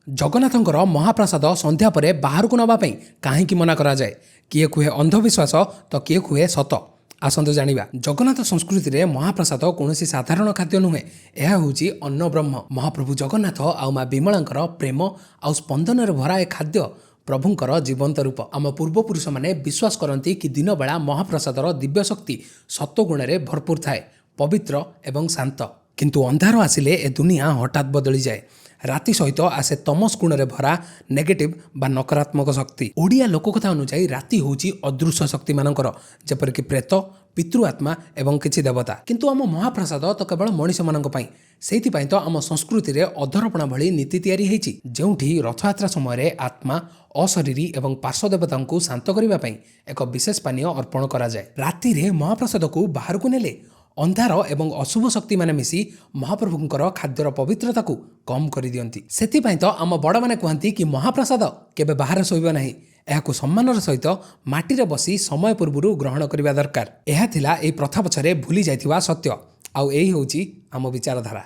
ଜଗନ୍ନାଥଙ୍କର ମହାପ୍ରସାଦ ସନ୍ଧ୍ୟା ପରେ ବାହାରକୁ ନେବା ପାଇଁ କାହିଁକି ମନା କରାଯାଏ? କିଏ କୁହେ ଅନ୍ଧବିଶ୍ୱାସ ତ କିଏ କୁହେ ସତ। ଆସନ୍ତୁ ଜାଣିବା। ଜଗନ୍ନାଥ ସଂସ୍କୃତିରେ ମହାପ୍ରସାଦ କୌଣସି ସାଧାରଣ ଖାଦ୍ୟ ନୁହେଁ। ଏହା ହେଉଛି ଅନ୍ନବ୍ରହ୍ମ। ମହାପ୍ରଭୁ ଜଗନ୍ନାଥ ଆଉ ମା ବିମଳାଙ୍କର ପ୍ରେମ ଆଉ ସ୍ପନ୍ଦନରେ ଭରା ଏ ଖାଦ୍ୟ ପ୍ରଭୁଙ୍କର ଜୀବନ୍ତ ରୂପ। ଆମ ପୂର୍ବପୁରୁଷମାନେ ବିଶ୍ୱାସ କରନ୍ତି କି ଦିନବେଳା ମହାପ୍ରସାଦର ଦିବ୍ୟ ଶକ୍ତି ସତ୍ୱଗୁଣରେ ଭରପୁର ଥାଏ, ପବିତ୍ର ଏବଂ ଶାନ୍ତ। କିନ୍ତୁ ଅନ୍ଧାର ଆସିଲେ ଏ ଦୁନିଆ ହଠାତ୍ ବଦଳିଯାଏ। ରାତି ସହିତ ଆସେ ତମସ ଗୁଣରେ ଭରା ନେଗେଟିଭ୍ ବା ନକାରାତ୍ମକ ଶକ୍ତି। ଓଡ଼ିଆ ଲୋକକଥା ଅନୁଯାୟୀ ରାତି ହେଉଛି ଅଦୃଶ୍ୟ ଶକ୍ତିମାନଙ୍କର, ଯେପରିକି ପ୍ରେତ, ପିତୃ ଆତ୍ମା ଏବଂ କିଛି ଦେବତା। କିନ୍ତୁ ଆମ ମହାପ୍ରସାଦ ତ କେବଳ ମଣିଷମାନଙ୍କ ପାଇଁ। ସେଇଥିପାଇଁ ତ ଆମ ସଂସ୍କୃତିରେ ଅଧରପଣା ଭଳି ନୀତି ତିଆରି ହେଇଛି, ଯେଉଁଠି ରଥଯାତ୍ରା ସମୟରେ ଆତ୍ମା, ଅଶରୀରୀ ଏବଂ ପାର୍ଶ୍ୱ ଦେବତାଙ୍କୁ ଶାନ୍ତ କରିବା ପାଇଁ ଏକ ବିଶେଷ ପାନୀୟ ଅର୍ପଣ କରାଯାଏ। ରାତିରେ ମହାପ୍ରସାଦକୁ ବାହାରକୁ ନେଲେ ଅନ୍ଧାର ଏବଂ ଅଶୁଭ ଶକ୍ତିମାନେ ମିଶି ମହାପ୍ରଭୁଙ୍କର ଖାଦ୍ୟର ପବିତ୍ରତାକୁ କମ୍ କରିଦିଅନ୍ତି। ସେଥିପାଇଁ ତ ଆମ ବଡ଼ମାନେ କୁହନ୍ତି କି ମହାପ୍ରସାଦ କେବେ ବାହାରେ ଶୋଇବ ନାହିଁ। ଏହାକୁ ସମ୍ମାନର ସହିତ ମାଟିରେ ବସି ସମୟ ପୂର୍ବରୁ ଗ୍ରହଣ କରିବା ଦରକାର। ଏହା ଥିଲା ଏହି ପ୍ରଥା ପଛରେ ଭୁଲି ଯାଇଥିବା ସତ୍ୟ, ଆଉ ଏଇ ହେଉଛି ଆମ ବିଚାରଧାରା।